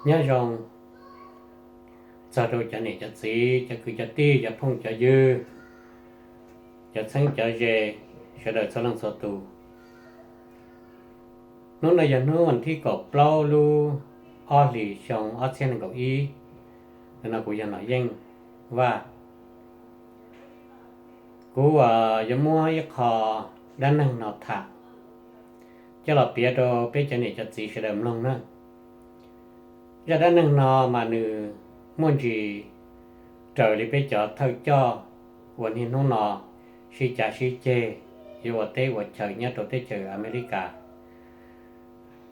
Nyob zoo txog rau cov niam cov txiv, cov kwv cov tij, cov phooj cov ywg, cov txheeb cov ze, sawv daws txhua leej txhua tus. Hnub no yog hnub vas thib kaum plaub lub ob hlis xyoo ob txhiab nees nkaum ib. Ntawm no kuv yog Nom Yeej Vaj. Kuv uas yuav muab ib qho dab neeg no tham coj los piav rau peb cov niam cov txiv sawv daws mloog na. Zaj dab neeg no mas nws muaj ntsis raws li peb cov thawj coj uas niaj hnub no sib cav sib ceg yuav ua teb ua chaw nyob rau teb chaws Amelikas.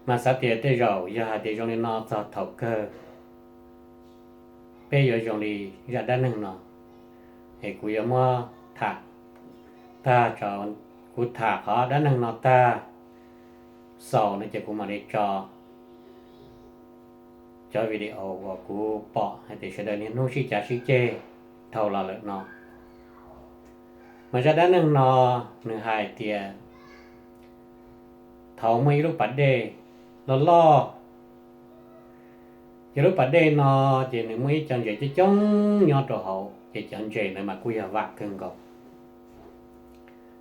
Mas xav tias tej zaum yog hais tias zoo li no txog thaum kawg peb yuav zoo li zaj dab neeg no, es kuv yuav muab tham tag, kuv tham qhov dab neeg no tag xaus no ces kuv mam li tso cov video uas kuv pom hais tias sawv daws niaj hnub sib cav sib ceg dhau los lawm no. Mas zaj dab neeg no nws hais tias thaum muaj ib lub pas dej loj loj, ces lub pas dej no ces nws muaj ib co ntses coob coob nyob rau hauv, ces cov ntses ntawd mas kuj yog vam kawg nkaus,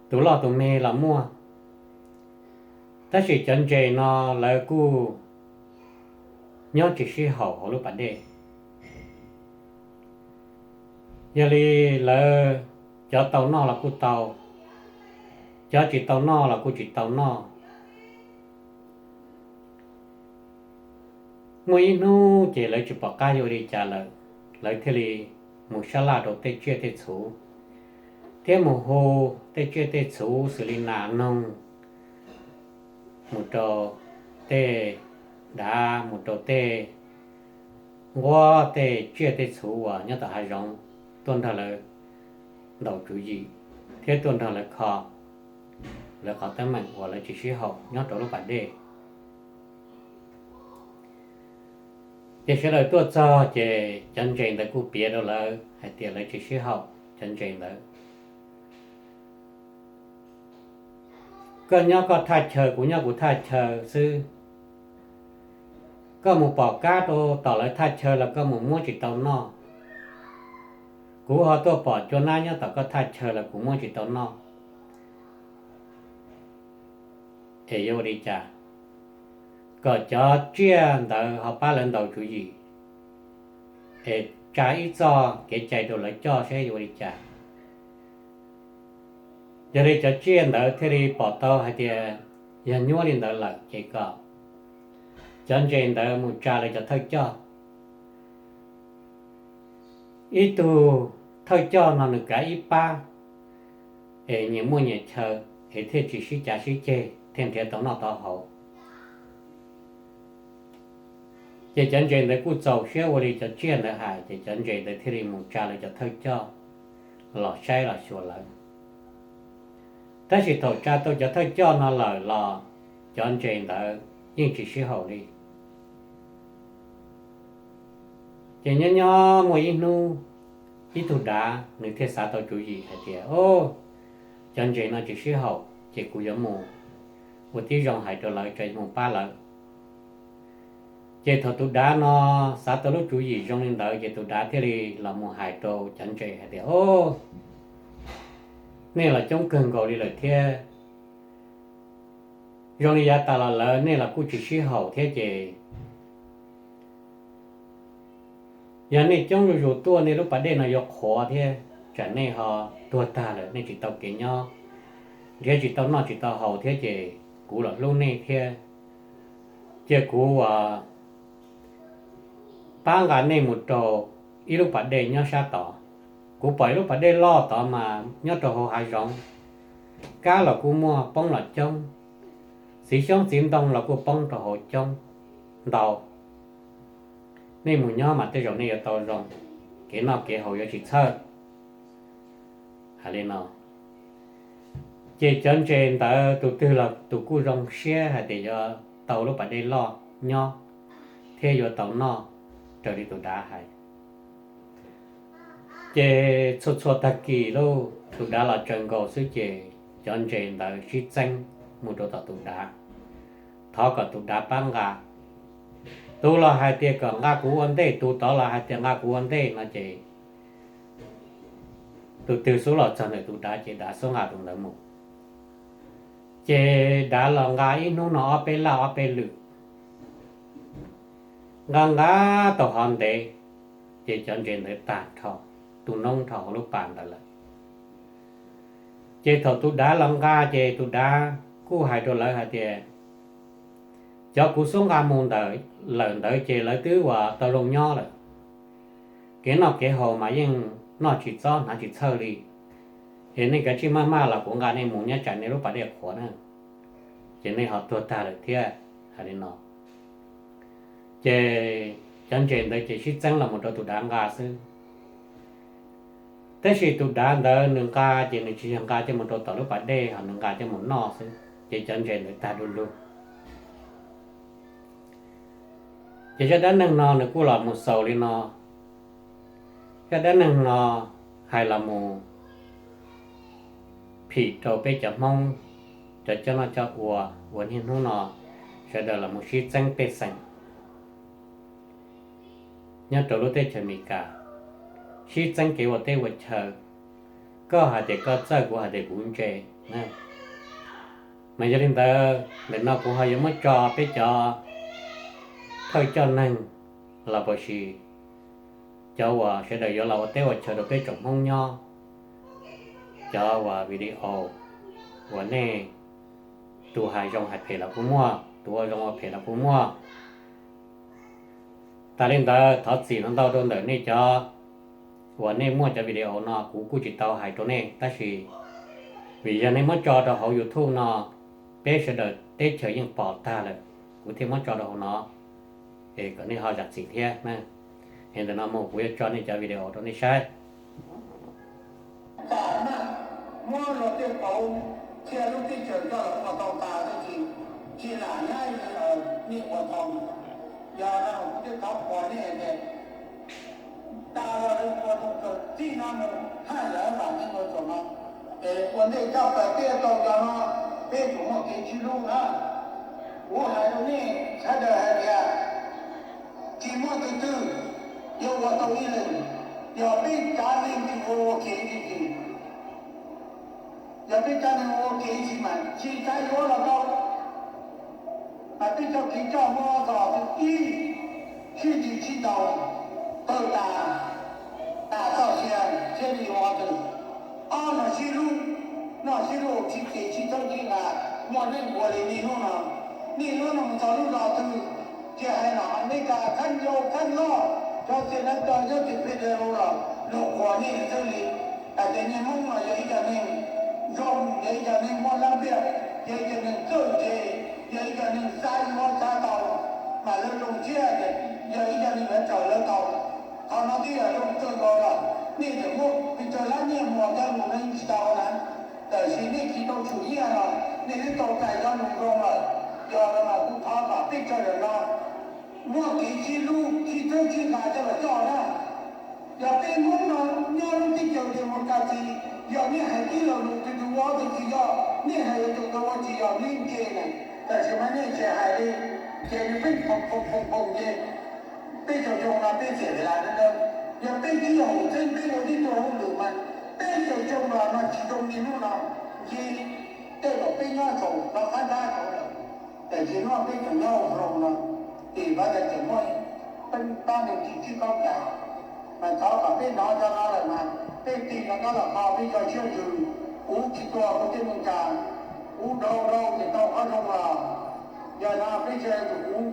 tus loj tus me los muaj. Tab sis cov ntses no lawv kuj nyob tsis sib haum hauv lub pas dej. Yog li lawv cov tau noj los kuj tau, cov tsis tau noj los kuj tsis tau noj. Muaj ib hnub ces lawv tsis pom qab yuav ua li cas lawm, lawv thiaj li mus sab laj rau tej tsiaj tej txhu, thiab mus hu tej tsiaj tej txhu xws li nas noog, mus rau tej dav, mus rau tej nquab, tej tsiaj tej txhu uas nyob tom hav zoov tuaj nrog lawv ntaus tswv yim thiab tuaj nrog lawv kho lawv qhov teeb meem uas lawv tsis sib haum nyob rau lub pas dej. Ces sawv daws tuaj txog ces cov ntses ntawd kuj piav rau lawv hais tias lawv tsis sib haum cov ntses ntawd. Koj nyob koj thaj chaw, kuv nyob kuv thaj chaw xwb. Koj mus pom kab rau tom lawv thaj chaw los koj mus muab tsis tau noj. Kuv ho tuaj pom cua nab nyob tom koj thaj chaw los kuv muab tsis tau noj. Es yuav ua li cas kom cov tsiaj ntawd ho pab lawv ntaus tswv yim, es tsa ib txoj kev cai rau lawv coj seb yuav ua li cas? Yog li cov tsiaj ntawd thiaj li pom tau hais tias yog nyuaj li ntawd lawm ces kom cov ntses ntawd mus tsa lawv cov thawj coj. Ib tug thawj coj no nws kav ib pab, es nyias muaj nyias chaw, es thiaj tsis sib cav sib ceg thiaj nrhiav tau noj tau haus. Ces cov ntses ntawd kuj txaus siab ua li cov tsiaj ntawd hais, ces cov ntses ntawd thiaj li mus tsa lawv cov thawj coj los saib los xyuas lawv. Tab sis thaum tsa tau cov thawj coj no lawm los cov ntses ntawd yeej tsis sib haum li. Ces nyob nyob muaj ib hnub, ib tug dav nws thiaj xav tau tswv yim hais tias, o, cov ntses no tsis sib haum ces kuv yuav mus ua tib zoo hais rau lawv tsa mus pab lawv. Ces thaum tus dav no xav tau lub tswv yim zoo li ntawd ces tus dav thiaj li los mus hais rau cov ntses hais tias, o, nej los coob kawg nkaus li lawm thiab. Zoo li yav tas los lawv nej los kuj tsis sib haum thiab ces yog nej coob zuj zus tuaj nej lub pas dej no yuav qhuav thiab tsam nej ho tuag tag lawm nej tsis tau kev nyob, nrhiav tsis tau noj tsis tau haus thiab ces kuv los hlub nej thiab. Ces kuv uas pab nqa nej mus rau ib lub pas dej nyob sab tod. Kuv pom ib lub pas dej loj tod mas nyob rau hauv hav zoov, kab los kuj muaj poob los coob, txiv xyoob txiv ntoo los kuj poob rau hauv coob ntau. Nej mus nyob mas tej zaum nej yuav tau zoo, kev noj kev haus yuav tsis txhawj. Hais li no, ces cov ntses ntawd tus twg los tus kuj zoo siab hais tias yuav tau lub pas dej loj nyob thiab yuav tau noj raws li tus dav hais. Ces txhua txhua tag kis lauj, tus dav los tsaws nkaus xwb ces cov ntses ntawd sib txeeb mus rau tom tus dav, thov kom tus dav pab nqa. Tus los hais tias kom nqa kuv ua ntej, tus tod los hais tias nqa kuv ua ntej no ces tus twg xub los txog ntawm tus dav ces dav xub nqa tus ntawd mus. Ces dav los nqa ib hnub no ob peb laj ob peb lwm, nqa nqa tau hov ntev, ces cov ntses ntawd tag nrho, tu noob nrho hauv lub pas ntawd lawm. Ces thaum tus dav los nqa ces tus dav kuj hais rau lawv hais tias, cov kuv xub nqa mus ntawd lawm ntawd ces lawv twb ua tau zoo nyob lawm. Kev noj kev haus mas yeej noj tsis txob hnav tsis txhawj li. Es nej kav tsij maj maj los kuv nqa nej mus nyob tsam nej lub pas dej qhuav na, ces nej ho tuag tag lawm thiab, hais li no. Ces cov ntses ntawd ces sib txeeb los mus rau tus dav nqa xwb. Tab sis tus dav ntawd nws nqa ces nws tsis yog nqa coj mus rau tom lub pas dej, ho nws nqa coj mus noj xwb, ces cov ntses ntawd tag du lug. Ces zaj dab neeg no nws kuj los mus xaus li no. Zaj dab neeg no hais los mus phim rau peb cov Hmoob, cov coj noj coj ua uas niaj hnub no sawv daws los mus sib txeeb pej xeem nyob rau lub teb chaws Amelikas, sib txeeb kev ua teb ua chaw, koj hais tias koj txawj, kuv hais tias kuv ntse. Mas yog li ntawd ntawm no kuv ho yuav muab tso peb cov thawj coj neeg los puas sis cov uas sawv daws yuav los ua teb ua chaw rau peb tsoom Hmoob nyob, cov uas video uas nej, tus hais zoo hais phem los kuj muaj, tus ua zoo ua phem los kuj muaj. Tas li ntawd thov txim ntau ntau rau ntawm nej cov uas nej muaj cov video no, kuv kuj tsis tau hais rau nej, tab sis vim yog nej muab tso rau hauv YouTube no, peb sawv daws teb chaws yeej pom tag lawm, kuv thiaj muab tso rau hauv no, es kom nej ho zam txim thiab na. Es ntawm no mus kuv yuav tso nej cov video rau nej saib. Muab luag tej qauv thiab lub teb chaws coj los ua tau tas xwb, tsis lam nyob nej ua tau. Yog no kuv thiaj thov qhuas nej tias, tas los lawv ua tus kawm txij no mus haj yam vam nej ua txuas no, es ua ntej coj plaws peb tau cov no, peb tsuas muaj kev sib hlub na. Kuv hais rau nej sawv daws hais tias, tsis muaj tus twg yuav ua tau ib leeg, yog peb tsav neeg tsis ua ua ke ib ntsis. Yog peb tsav neeg ua ua ke ib ntsis mas tsis xav yuav los tau. Mas peb cov kev coj muab txog tus ib, sib ntsib sib ntaus, tawg tas, tas txoj sia thiab li ua twg. Ob no sib hlub, noj sib hlub sib ces sib txhawb sib nqa, muaj neej ua li niaj hnub no. Niaj hnub no mus txog lub zos twg, tsis hais no Amelikas khab ncau khab loj, cov txiv neej txog nyob tim Federal los luag qhuas nej xwb li. Hais tias nej Hmoob no yog ib co neeg zoo, yog ib co neeg muaj lab npiaj, yog ib co neeg txawj ntse, yog ib co neeg xav yuav xav tau, mas lawv zoo siab tias yog ib co neeg yuav raws lawv tau. Qhov no twb yog zoo kawg nkaus lawm, nej tseem muab pes tsawg lab nyiaj muag coj mus neej tsis tau na. Tab sis nej tsis tau tsum nyiaj los nej twb tau txais cov lus zoo lawm. Yog li mas kuv thov kom peb sawv daws no muaj kev sib hlub sib txhawb sib nqa coj los coj na. Yog peb Hmoob no nyob lub teb chaws democracy, yog nej hais ib lo lus tus tus ua tus tsis yog, nej hais tus tus ua tsis yog, nej ntse na. Tab sis mas nej tsis hais li, ces nws pheej phoom phoom phoom phoom ces peb cov zoo no peb txiam li las dawb. Yog peb tib yog hauv txheeb peb ua tib tug hauj lwm mas peb cov zoo los no tsis zoo li hnub no, nce tej uas peb nyob saum no qab nrab saud lawm. Tiam sis hnub no peb tseem nyob hauv rooj no, tim vaj tseem muaj peb pab neeg tsis sib koom tas. Mas thov kom peb hnov cov no lawm mas peb tig rov qab los kho peb cov siab ntsws. Kuv tsis tua kuv tej neej tsa, kuv dhau dhau ces tau qhov zoo los. Yog no peb sawv daws kuv,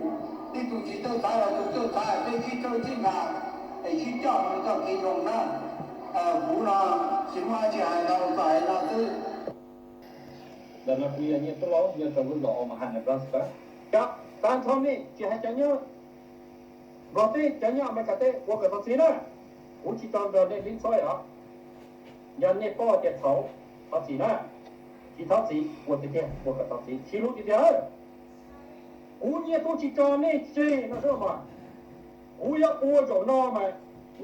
ib tug tsis txawj xav los tus txawj xav, peb sib txhawb sib nqa es sib coj mus txoj kev zoo na. Kuv no tsis muaj dab tsi hais ntau, txawm hais no xwb. Ntawm no kuv yog Nyiaj Tub Laub nyob rau lub zos Omaha, Nebraska. Cov, tag nrho nej tsis hais cov nyob Nplog teb, cov nyob Amelikas teb ua kom txog txiv na. Kuv tsis tau nrog nej hlib txhob os. Yog nej paub tias txhaum, thov txim na. Tsis thov txim ua tiag tiag, ua kom txog txiv, sib hlub tiag tiag. Kuv Nyiaj Tub tsis tso nej tseg no xwb mas. Kuv yuav ua zaum no mas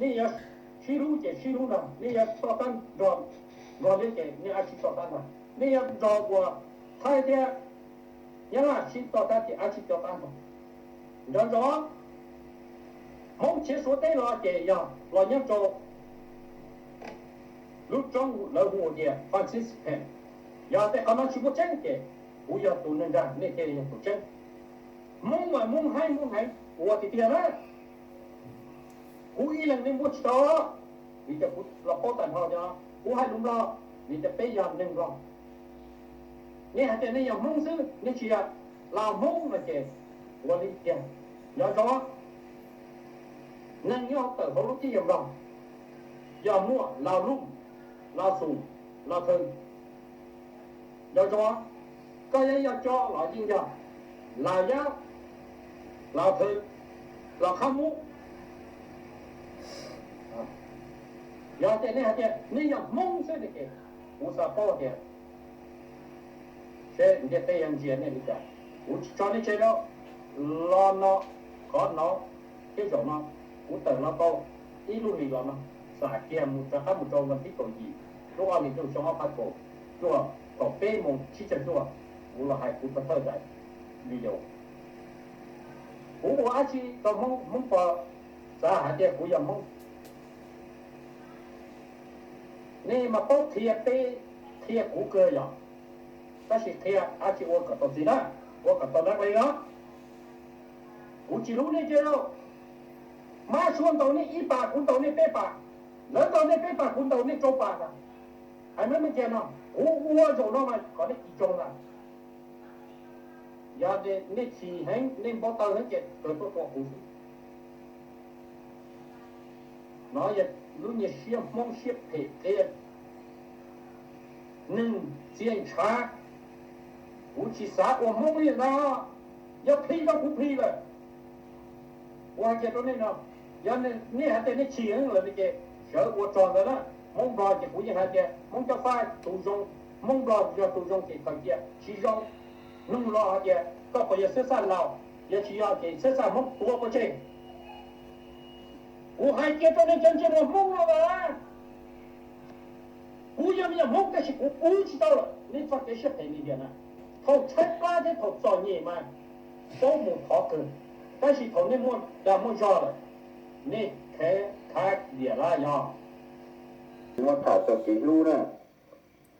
nej yuav sib hlub ces sib hlub nrog, nej yuav toj tab nrog Nplog teb ces nej ab tsi toj tab nrog, nej yuav nrog ua Thaib thiab Nyab Laj sib toj tab ces ab tsi toj tab nrog. Nrog nrog, Hmoob khiav Suav teb los ces yog los nyob rau lub roob lawv hu ua tias Franciscan. Yog tej qhov no tsis muaj tseeb ces kuv yog tus neeg dag, nej thiaj yog tus tseeb. Hmoob mas Hmoob heev, Hmoob heev ua tiag tiag na. Kuv ib leeg nej muab tsis tau, vim tias kuv los paub tag nrho no, kuv hais lus Nplog vim tias peb yog neeg Nplog. Nej hais tias nej yog Hmoob xwb, nej tsis yog Lao Hmoob no ces ua li tiag. Nco ntsoov, neeg nyob tawm hauv lub teb chaws Nplog yog muaj Lao Lub, Lao Xus, Lao Thwm. Nco ntsoov, koj yeej yog Tso los yeej yog Lao Yab, Lao Thwm, Lao Khab Mub. Yog tias nej hais tias nej yog Hmoob xwb no ces kuv xav paub tias seb ntiaj teb yuav ntsia nej li cas. Kuv tsis tso nej tseg rau los no, qhov no thiab zaum no kuv tawm los tau ib lub hlis los no, xam kiag mus rov qab mus rau vas thib kaum yim lub ob hlis ntuj xyoo ob phav kaum cuaj thaum peb moos tsib caug cuaj, kuv los hais kuv tus thawj daim video. Kuv ua dab tsi rau Hmoob, Hmoob puas xav hais tias kuv yog Hmoob? Nej mas paub qhia peb, qhia kuv kawg yog, tab sis qhia dab tsi ua kom tau txiv na, ua kom tau nab qe os. Kuv tsis hlub nej kiag lauj. Mab suav ntaus nej ib pas, kuv ntaus nej peb pas, lawv ntaus nej peb pas, kuv ntaus nej rau pas ntag. Hais meej meej kiag no, kuv ua zaum no mas kom nej kis tsoo ntag. Yog nej chim heev, nej npau taws heev ces kawg tuaj tua kuv xwb. No yog lub nyias siab Hmoob siab phem qhia neeg txia ntshav. Kuv tsis xav ua Hmoob li ntag, yog plhis rau kuv plhis lawm. Kuv hais kiag rau nej no, yog nej hais tias nej chim heev lawm no ces sawv ua rog ntawd na. Hmoob Nplog ces kuv yeej hais tias Hmoob Cob Fab tus zoo, Hmoob Nplog yog tus zoo ces khaws cia, tsis zoo nug los hais tias koj puas yog Xab Xaj Laus, yog tsis yog ces Xab Xaj Hmoob tuav pov tseg. Kuv hais kiag rau nej cov ntsia mus Hmoob no as, kuv yog me nyuam Hmoob tab sis kuv pub tsis tau lawm nej txoj kev siab phem li tiag na. Thaum tshaib plab thiab thaum txom nyem mas paub mus thov kawg, tab sis thaum nej muaj dag muaj zog lawm, nej khav khav diam lawm yog. Muab tham txog kev hlub na,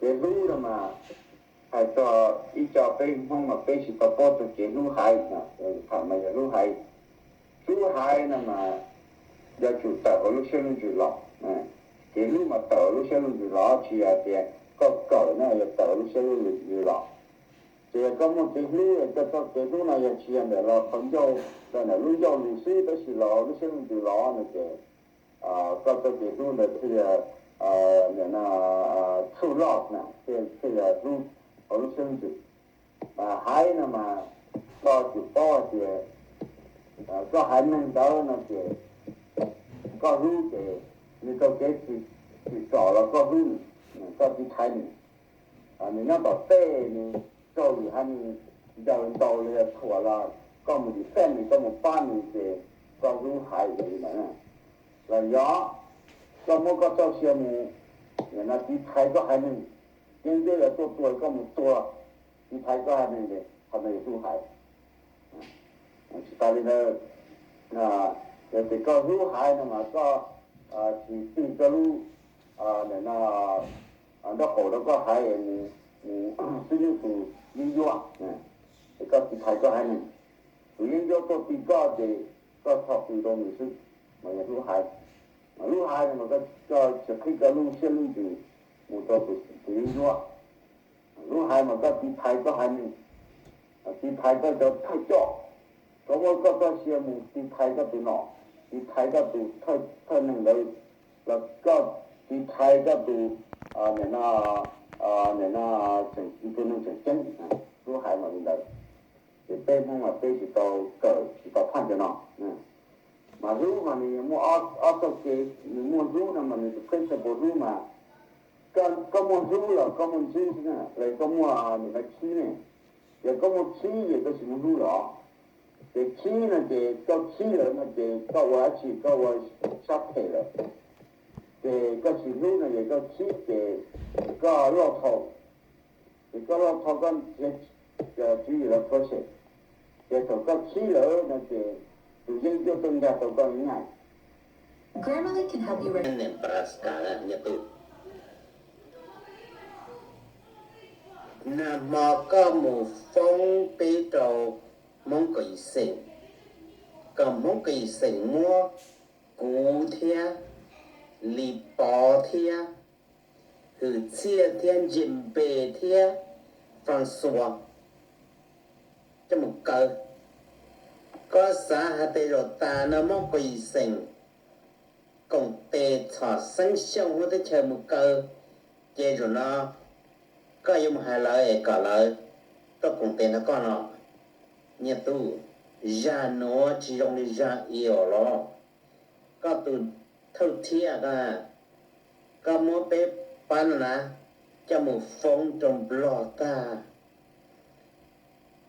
kev hlub no mas hais txog ib co peb Hmoob mas peb tsis tau paub txog kev hlub haiv, tham mas yog hlub haiv. Hlub haiv no mas yuav tsum tawm hauv lub siab lub ntsws los. Kev hlub mas tawm hauv lub siab lub ntsws los, tsis yog tias koj kawm no yog tawm hauv lub siab lub ntsws los. Ces yog koj muaj kev hlub, koj txoj kev hlub no yog tsis yog ntawm los qhov ncauj, ntawm lub ncauj lus xwb, tab sis los hauv lub siab lub ntsws los no ces koj txoj kev hlub ntawd thiaj yog, no, true love na, thiaj yog hlub hauv lub siab lub ntsws. Mas haiv no mas koj tsum paub hais tias koj haiv neeg ntawd no ces koj hlub ces nws tau kev tsim txom los koj hlub nws, koj tiv thaiv nws. Nws nyob tom tej nws raug lwm haiv neeg ncaws ntaus los yog thuam los koj mus defend nws, koj mus pab nws ces koj hlub haiv li ntawd. Los yog koj muab koj txoj sia mus, no, tiv thaiv koj haiv neeg, yeeb ncuab yuav tuaj tua koj mus tua, tiv thaiv koj haiv neeg, qhov no yog hlub haiv. Tsis tas li ntawd, yog tias koj hlub haiv no mas koj tsis tig koj lub, no, nraub qaum rau koj haiv mus xib nub tus yeeb ncuab, ces koj tiv thaiv koj haiv neeg. Tus yeeb ncuab tuaj tig koj ces koj txhos qws rau nws xwb, mas yog hlub haiv. Hlub haiv no mas koj tsis qhib koj lub siab lub ntsws mus rau tus yeeb ncuab. Hlub haiv mas koj tiv thaiv koj haiv neeg, tiv thaiv koj cov thawj coj, koj muab koj txoj sia mus tiv thaiv koj tus nom, tiv thaiv koj tus thawj neeg ntawd, los koj tiv thaiv koj tus, no, no, tseem tus neeg tseem ceeb. Hlub haiv mas li ntawd. Ces peb Hmoob mas peb tsis tau kawm tsis tau phaj cov no. Mas hlub mas nws muaj ob txoj kev, nws muaj hlub no mas nws tus principle hlub mas koj muaj hlub los koj muaj ntsib, los koj muaj nim no khib ne. Yog koj muaj khib ces koj tsis muaj hlub los. Ces khib no ces koj khib lawm no ces koj ua dab tsi koj ua sab phem lawm. Ces koj tsis hlub no ces koj khib ces koj loj dhau. Ces koj loj dhau koj nrhiav tswv yim los thua xyem. Ces thaum koj khib lawm no ces Tus yeeb ncuab tuaj nrog rau koj nyaj. Grammarly can help you. Nebraska, Nyiaj Tub. Nag hmo koj mus foob peb rau Hmoob Kaum Yim Xeem, kom Hmoob Kaum Yim Xeem muab kuv thiab Lis Pov thiab Hwm Txhiaj thiab Ntse Npe thiab Fas Xuas coj mus kaw. Koj xav hais tias zaum tas no Hmoob Kaum Yim Xeem koom tes txhom Xeeb Xyooj lub teb chaws mus kaw, ces zaum no koj yuav mus hais lawv es kom lawv tuaj koom tes nrog koj no. Nyiaj Tub, zaj nuav tsis zoo li zaj ib os los. Koj tus thawj thiab ko, koj muab peb pab no na coj mus foob rau Nplog tag,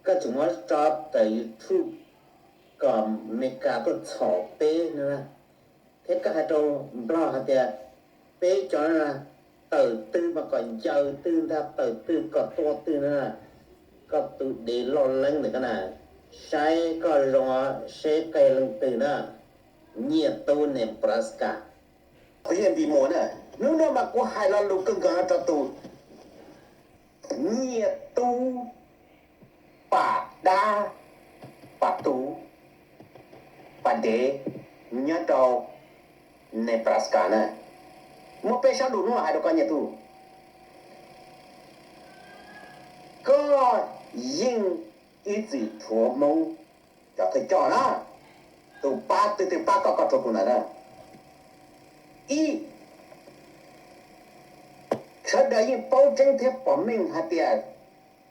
koj tseem muab tso tawm YouTube kom Amelikas tuaj txhom peb no na, thiab koj hais rau Nplog hais tias peb cov no na tawm twg mas kom ncaws twg ntag, tawm twg kom tua twg na. Koj tus dev loj leeb ntawm koj na, saib koj zoo seb koj yog leej twg na. Nyiaj Tub Nebraska. Kuv yog Npis Muas na, hnub no mas kuv hais lo lus kawg nkaus no rau tus Nyiaj Tub Pam Dab, Pam Tub, Pam Dev, nyob rau Nebraska na. Muab peb sab lus hnub no hais rau koj Nyiaj Tub. Koj yeej ib txwm rhuav Hmoob cov thawj coj na, tus pab twg twg pab koj, koj rhuav tus ntawd na. Ib, sawv daws yeej paub tseeb thiab pom meej hais tias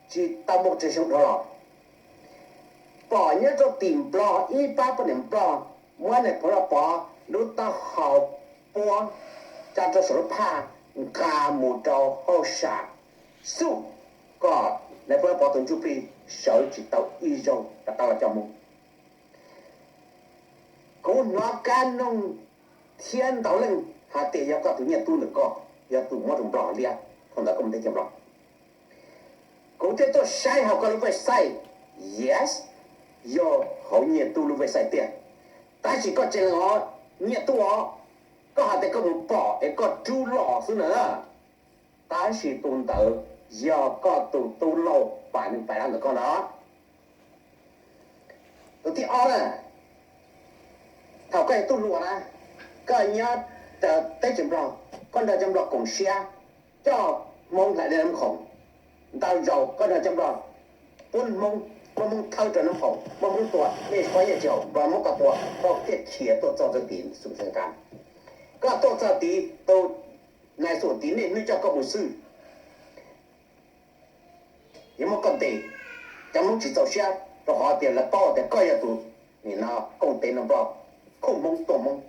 tsis tau muaj tsawg xyoo dhau los, pom nyob rau tim Nplog ib pab poj niam Nplog muab Nais Phoo Lauj Pov lub taub hau puab tsa rau saum lub phaj nqa mus rau hauj sam xub kom Nais Phoo Lauj Pov tus ntsuj plig sawv tsis tau ib zaug rov qab los coj Hmoob. Kuv hnov kab noog thiab ntau leej hais tias yog koj tus Nyiaj Tub ntawm koj yog tus muab rau Nplog liab thaum ntawd koj mus teb chaws Nplog. Kuv thiaj tuaj saib hauv koj lub website, yes, yog hauv Nyiaj Tub lub website tiag. Tab sis koj tseem lees os, Nyiaj Tub os, koj hais tias koj mus pom es koj rub los xwb na. Tab sis tus ntawd yog koj tus tub lauj Pam Neej Pam Dab ntawm koj no. Tus thib ob na, thaum koj yog tub hluas na, koj nyob teb chaws Nplog, koj nrog cov Nplog koom siab coj Hmoob hlais dej Nab Khoom. Ntau zaus koj nrog cov Nplog pub Hmoob, muab Hmoob thawb rau Nab Khoom, muab Hmoob tua, nej poj yeej tsis haum, Nplog muab koj tua, koj thiaj khiav tuaj txog rau tim Xum Xeem Qas. Koj tuaj txog tid, tus nais Xum tid niaj hnub coj koj mus xwb. Yuav muab koj ntes, cov Hmoob tsis txaus siab rau qhov tias lawv paub tias koj yog tus nim no koom tes nrog Nplog khuj Hmoob tua Hmoob.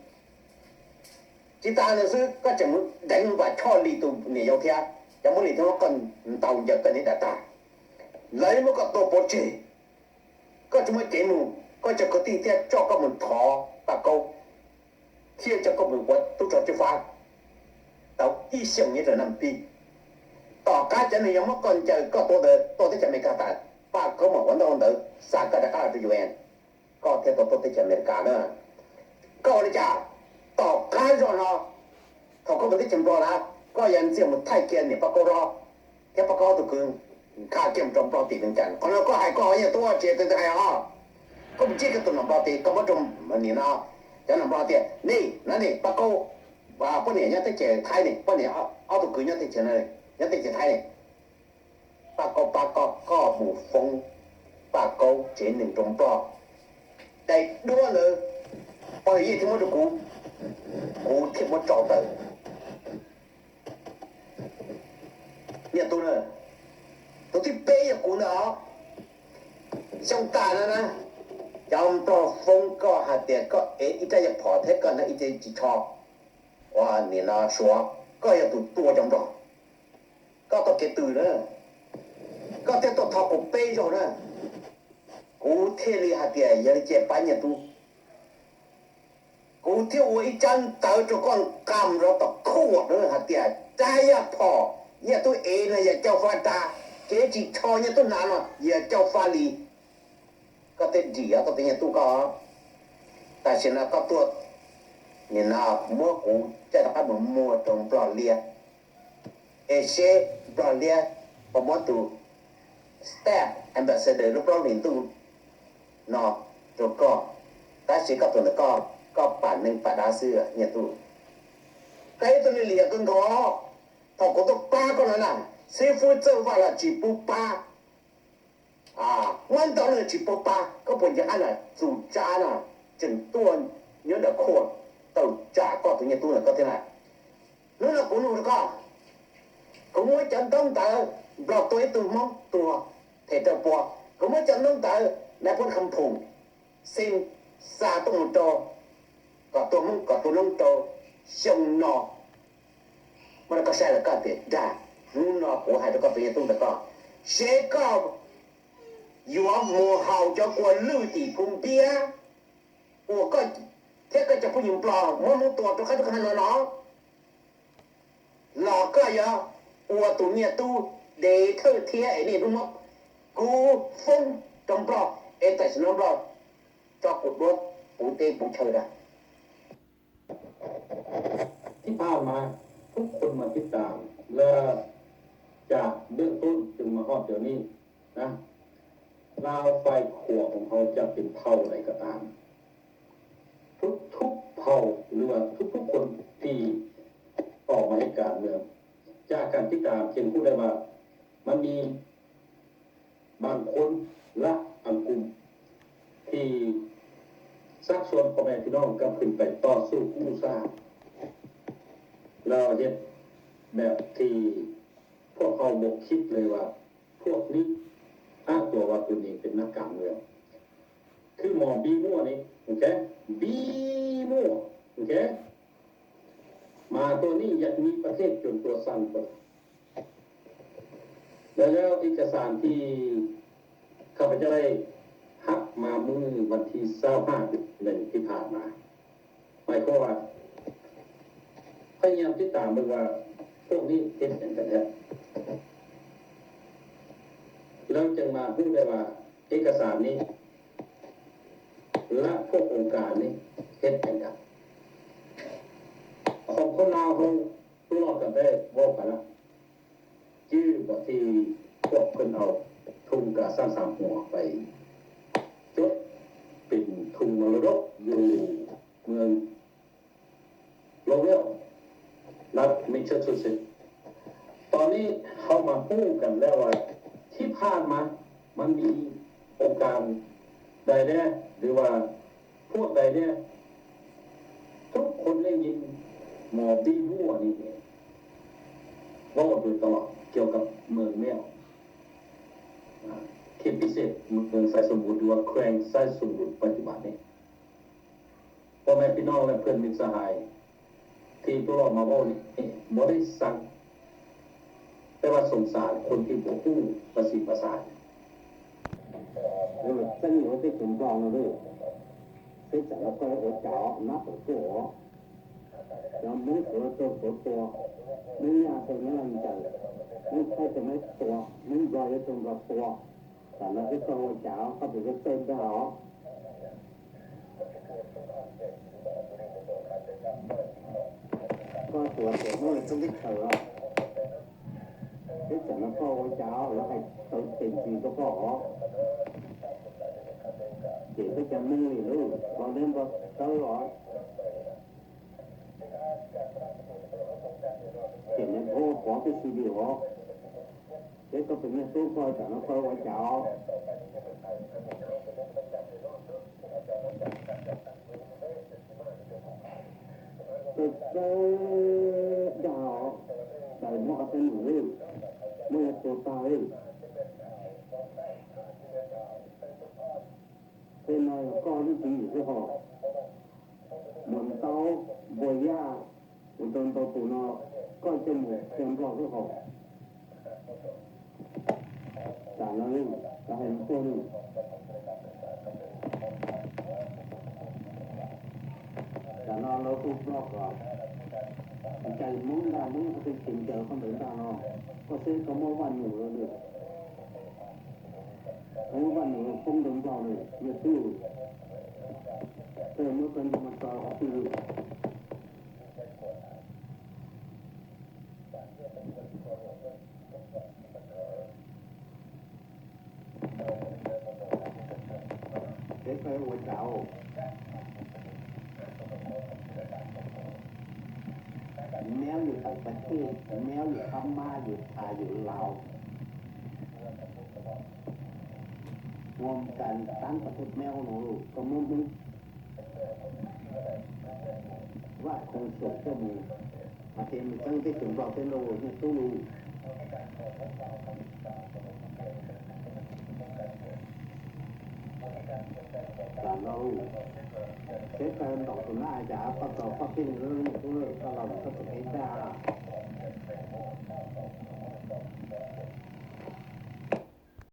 Tsis tas li xwb, koj tseem mus deev Vam Choj Lis tus niam yau thiab, cov Hmoob Lis thiaj muab koj ntaus ncaws koj niam dam tag. Lawv muab koj tua pov tseg, koj tsis muaj kev mus, koj cov kwv tij thiaj coj koj mus thov Paj Kaub, thiaj coj koj mus ua tub rog Cwj Fab tau ib xyoos nyob rau Nam Pib. Tom qab cov neeg yog muab koj ncaws koj tua ntawd tuaj teb chaws Amelikas tas, Paj Kaub mam ua ntaub ua ntawv xa koj rov qab los rau U N, koj thiaj tau tuaj teb chaws Amelikas na. Koj ua li cas? Tom qab zog no, thaum koj mus teb chaws Nplog na, koj yuav ntxias mus thaij kiag niam Paj Kaub hlob thiab Paj Kaub tus kwv, nkag kiag mus rau Nplog tim Vees Cas. Qhov no koj hais koj yeej tuaj tsis yog tus hais os. Koj mus ntsib kiag tus nom Nplog tid, koj muab rau nim no cov nom Nplog tias, nej, no ne Paj Kaub poj niam nyob teb chaws Thaib ne, poj niam ob tug kwv nyob teb chaws, nyob teb chaws Thaib ne. Paj Kaub pab koj, koj mus foob Paj Kaub tsev neeg rau Nplog. Daim duab ntawd, pog Yawm Yij thiaj muab rau kuv, kuv thiaj muab tso tawm. Nyiaj Tub na, tus thib peb yog kuv ntag os. Xyoo tas no na, cov Nplog foob koj hais tias koj ev ib rab yaj phom thiab koj hnav ib ce ris tsho, ua nim no Suav, koj yog tus tua cov Nplog. Koj tau kev twg na? Koj thiaj tuaj thov kuv peb zaug na. Kuv thiaj li hais tias yog li cia pab Nyiaj Tub, kuv thiaj ua ib tsab ntawv rau koj nqa mus rau tom court na hais tias rab yaj phom Nyiaj Tub ev no yog Cauj Fab rab, kev ris tsho Nyiaj Tub hnav no yog Cauj Fab li. Koj thiaj dim tau tus Nyiaj Tub koj. Tam sim no koj tuaj, nim no muab kuv coj rov qab mus muag rau Nplog liab, es seb Nplog liab puas muab tus staff ambassador lub plaub hlis ntuj no rau koj, tab sis koj tuaj ntawm koj, koj pam neeg pam dav xwb nyiaj tub. Koj ib tug li liam kawg nkaus. Thaum kuv tuaj pab koj no na, xib fwb Txawj Vaj los tsis pub pab. Muaj ntau leej tsis pub pab, koj puas nco qab na, txus tsa na, tseem tuaj nyob ntawm khuaj tawm tsam koj tus nyiaj tub ntawm koj thiab na. Hnub no kuv nug rau koj, kuv muab cov ntaub ntawv Nplog tua ib tug Hmoob tuag them rau pua, kuv muab cov ntaub ntawv nais phoo Kham Phoom Xeeb xa tuaj mus rau, kom tua Hmoob kom tua noob rau xyoo no. Muab rau koj saib los koj tias dag. Hnub no kuv hais rau koj tus nyiaj tub ntawm koj, seb koj yuav mus haus cov kua lwj tim Phu Npiab uas koj thiab koj cov phooj ywg Nplog muab Hmoob tua rau qab rau qab no no, los koj yuav ua tus nyiaj tub dev thawj thiab es niaj hnub muab kub foob rau Nplog es tam sim no Nplog tso kuv duab puv teb puv chaw dag. Thib phaj mas tub khuv mas tib tam lawm, cas ntej tub tseem mas ho tias ni na, lao fais khuam hauv cov pem thau lais ko tas, tub tub phau lua tub tub khuv ti tom mas ib kas lawm, cas kas tib tam ces kuj da vas mas ni bang khuv lab as kum thì xác suấtพ่อแม่พี่น้องกลับขึ้นไปต่อสู้กู้ซาก เราเฮ็ดแบบที่พวกเขาบ่คิดเลยว่าพวกนี้อ้างตัวว่าตัวเองเป็นนักการเมือง คือหมอบีมั่วนี่ โอเค บีมั่ว โอเค หมาตัวนี้อยากมีประเทศจนตัวสั่นหมด แล้วเอกสารที่ข้าพเจ้าได้รับมาเมื่อวันที่ยี่สิบห้าเดือนหนึ่งที่ผ่านมา หมายความว่าพยายามติดตามเบิ่งว่าพวกนี้เฮ็ดหยังกันแท้ แล้วจึงมารู้ได้ว่าเอกสารนี้และพวกองค์การนี้เฮ็ดหยังกัน ของคนลาวเราตัวรอดกันได้เว้าไปแล้ว ชื่อบ่ที่พวกเพิ่นเอาทุ่งกาซ่าสามหัวไปจดเป็นทุ่งมรดกอยู่เมือง โลเวล รัฐแมสซาชูเซตส์ ตอนนี้เฮามาฮู้กันแล้วว่าที่ผ่านมามันมีองค์การใดแน่ หรือว่าพวกใดแน่ ทุกคนได้ยินหมอบีมั่วนี่เว้าโดยตลอดเกี่ยวกับเมืองแมว อ่า เขตพิเศษเมืองไซสมบูรณ์ หรือว่าแขวงไซสมบูรณ์ปัจจุบันนี้ พ่อแม่พี่น้องและเพื่อนมิตรสหายที่พวกเรามาเว้านี้บ่ได้ซัง แต่ว่าสงสารคนที่บ่ฮู้ภาษีภาษา Txheej yuav tej tus Nplog no, peb tsam no koj ua cas nab pem tuaj os? Cov Hmoob Suav rau Suav tua, Hmoob Nyab rau Nyab Laj ncaws, Hmoob Thaib rau Thaib tua, Hmoob Nplog yuav rau Nplog tua. Tam no peb koj ua cas os, koj puas txawj dag os? Koj tus ua tias Hmoob txheeb teb chaws os, peb tsam no koj ua cas os, lawv hais tau tes ntsis rau koj os. Ces peb cov Hmoob li lub Nplog deb Nplog tawb os. Ces nws pov pov tib si li os. Peb koj tus nyiaj tub koj tsam no koj ua cas os? Txawj txawj dag os, daws muab qhov teeb meem, muab yuav tua tag li. Tej no yog koj lub tswv yim xwb hos, muas ntaub npua yaj ua rau ntau tus no, koj coj mus qhia Nplog xwb hos. Tam no lawv hais tuaj li, tam no lawv kuj nrog kom cais Hmoob ntag, Hmoob qhov twg cheem cawm qhov ntawd ntag no. Koj saib koj muab Vaj Num los li, koj muab Vaj Num los poob rau Nplog li, yog twb, Muab koj nrog mus tso qhov twg? Peb pab ua cas? Nếu như tại Bắc Kinh, nếu như Hmar, như Thai, như Lao, gồm cả támประเทศ nếu no koj muab Hmoob Vaj Khoo Xum coj mus, hais tias mus txeeb teb chaws Nplog tej no nyiaj tub lug. Tam no seb koj ntaus tus nab cas koj tau poj pheej nyiaj tub lug, koj los koj txom nyem tag.